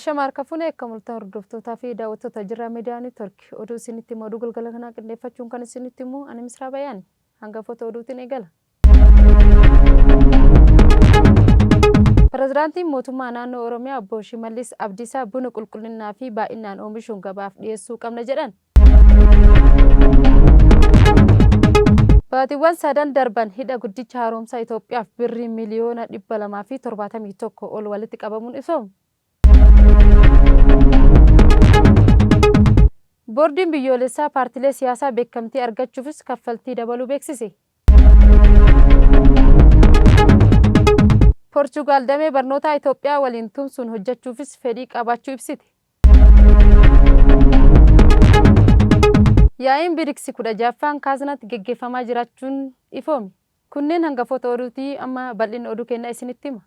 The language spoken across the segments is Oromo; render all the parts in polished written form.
Ashama harka fuune akkam oltan hordoftootaa fi daawwattoota Jirraa Miidiyaa Neetwork oduu isinitti himu oduu galgala kanaa qindeeffachuun kan isinitti himu ani Misraa Bayaani. Hangafoota oduutiin eegala. Pirezidaantiin Mootummaa Naannoo Oromiyaa Obbo Shimallis Abdiisaa buna qulqullinnaa fi baay'innaan oomishuun gabaaf dhiyeessuu qabna jedhan. Baatiiwwan sadan darban Hidha Guddicha Haaromsaa Itoophiyaaf Birrii miiliyoona 271 ol walitti qabamuun ibsame. Boordiin Biyyoolessaa paartilee siyaasaa beekamtii argachuufis kaffaltii dabaluu beeksise. Poorchugaal damee barnootaa Itoophiyaa waliin tumsuun hojjechuufis fedhii qabaachuu ibsite. Yaa'iin Brics 16ffaan Kaaznaatti geggeeffamaa jiraachuun ifoome. Kunneen hangafoota oduuti amma bal'inna oduu keenyaa isinitti hima.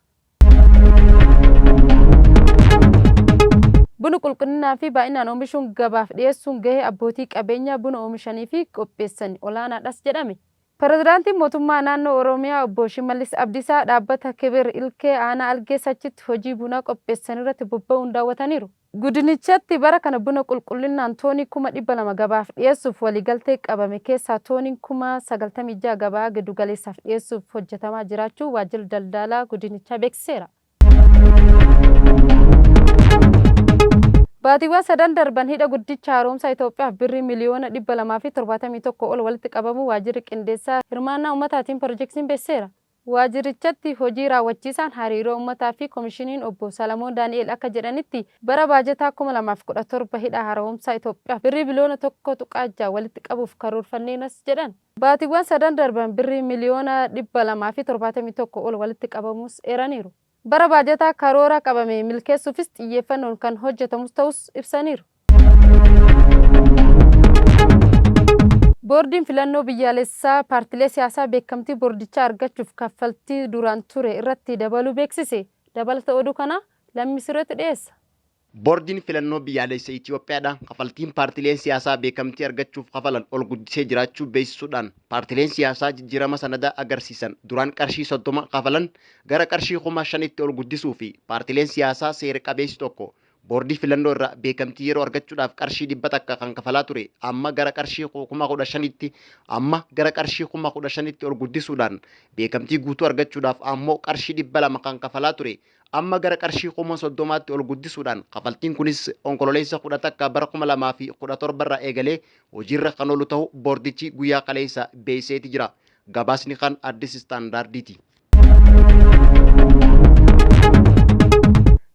Buna qulqullinaa fi baay'inaan oomishuun gabaaf dhiyeessuun gahee abbootii qabeenyaa buna oomishanii fi qopheessani olaanaadhas jedhame. Pirezidaantiin Mootummaa Naannoo Oromiyaa Obbo Shimallis Abdiisaa dhaabbata Kibir Ilkee Aanaa Algee Sachitti hojii bunaa qopheessanirratti bobba'uun daawwataniiru. Godinichatti bara kana buna qulqullinnaan toonii 200,000 gabaaf dhiyeessuuf waliigaltee qabame keessaa tooniin 96,000 gabaa giddugaleessaaf dhiyeessuuf hojjetamaa jiraachuu Waajjirri Daldalaa godinichaa beeksiseera. Baatiiwwan sadan darban Hidha Guddicha Haaromsaa Itoophiyaaf Birrii miliyoona 271 ol walitti qabamuu Waajjirri Qindeessaa Hirmaannaa Ummataatiin Pirojektiin beeksiseera. Waajjirichatti Hojii Raawwachiisaan Hariiroo Ummataa fi Komishiniin Obbo Salamoon Daani'eel akka jedhanitti, bara baajataa 2017 Hidha Haaromsaa Itoophiyaaf Birrii biliyoona 1.6 walitti qabuuf karoorfanneeras jedhan. Baatiiwwan sadan darban Birrii miliyoona 271 ol walitti qabamuus eeraniiru. Bara baajataa karoora qabame milkeessuufis xiyyeeffannoon kan hojjetamus ta'uus ibsaniiru. Boordiin Filannoo Biyyaalessaa paartilee siyaasaa beekamtii boordichaa argachuuf kaffaltii duraan ture irratti dabaluu beeksise. Dabalata oduu kanaa Lammii Sireetu dhiyeessa. Boordiin Filannoo Biyyaalessa Itiyoophiyaadha kafaltiin paartileen siyaasaa beekamtii argachuuf kafalan ol guddisee jiraachuu beeksisuudhaan paartileen siyaasaa jijjiirama sanadaa agarsiisan duraan qarshii 30 kafalan gara qarshii 5,000tti ol guddisuu fi paartileen siyaasaa seera qabeessi tokko Boordii filannoo irraa beekamtii yeroo argachuudhaaf qarshii 100 kan kafalaa ture amma gara qarshii 15,000tti amma gara qarshii 15,000tti ol guddisuudhaan beekamtii guutuu argachuudhaaf ammoo qarshii 200 kan kafalaa ture amma gara qarshii 30,000tti ol guddisuudhaan kafaltiin kunis Onkololeessa 11 bara 2017 irraa eegalee hojiirra kan oolu ta'uu boordichi guyyaa kaleessa beeksiseeti jira. Gabaasni kan Addis Standardiiti.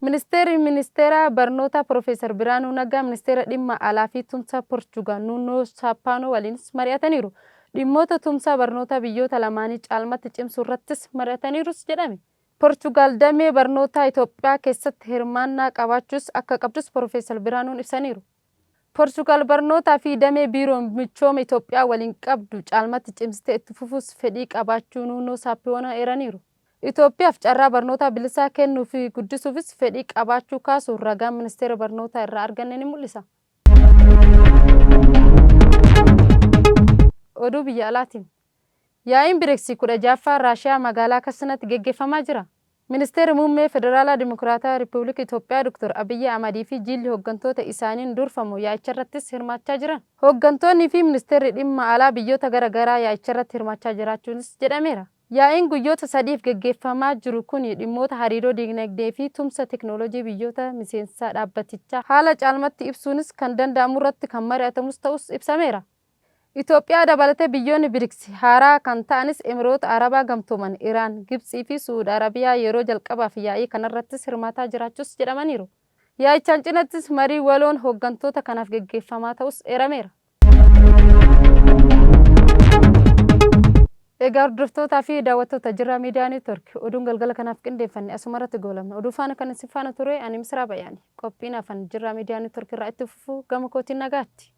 Ministeerri Ministeera Barnootaa Piroofeesar Biraanuu Naggaa Ministeera Dhimma Alaa fi Tumsa Poorchugaal Nuunoo Saappaanoo waliinis mari'ataniiru. Dhimmoota tumsa barnootaa biyyoota lamaanii caalmatti cimsuurrattis mari'ataniirus jedhame. Poorchugaal damee barnootaa Itoophiyaa keessatti hirmaannaa qabaachuus akka qabdus Piroofeesar Biraanuun ibsaniiru. Poorchugaal barnootaa fi damee biiroon michooma Itoophiyaa waliin qabdu caalmatti cimsitee itti fufuus fedhii qabaachuu Nuunoo Saappiwoonaa eeraniiru. Itoophiyaaf carraa barnootaa bilisaa kennuu fi guddisuufis fedhii qabaachuu kaasuu ragaan Ministeera Barnootaa irraa arganne ni mul'isa. Oduu biyya alaatiin. Yaa'iin Brics 16ffaa Raashiyaa magaalaa Kasnatti geggeeffamaa jira. Ministeerri Muummee Federaalaa Dimokiraatawaa Rippabilika Itoophiyaa Dr. Abiyyi Ahmadii fi jiilli hoggantoota isaaniin durfamu yaa'icharrattis hirmaachaa jiran. Hoggantoonnii fi ministeerri dhimma alaa biyyoota gara garaa yaa'icharratti hirmaachaa jiraachuunis jedhameera. Yaa'iin guyyoota sadiif geggeeffamaa jiru kuni dhimmoota hariiroo diinagdee fi tumsa teeknooloojii biyyoota miseensa dhaabbatichaa haala caalmatti ibsuunis kan danda'amurratti kan mari'atamus ta'uus ibsameera. Itoophiyaa dabalatee biyyoonni Brics haaraa kan ta'anis Emiroota Arabaa Gamtooman, Iraan, Gibtsii fi Su'uud Arabiyaa yeroo jalqabaaf yaa'ii kanarrattis hirmaataa jiraachuus jedhamaniiru. Yaa'ichaan cinattis marii waloon hoggantoota kanaaf geggeeffamaa ta'us eerameera. Egaa hordoftootaa fi daawwattoota Jirraa Miidiyaa Neetwork oduun galgala kanaaf qindeeffanne asumarratti goolabna. Oduu faana kan isin faana ture ani Misraa Bayaani. Qophiin hafan Jirraa Miidiyaa Neetwork irraa itti fufu gama kootiin nagaatti.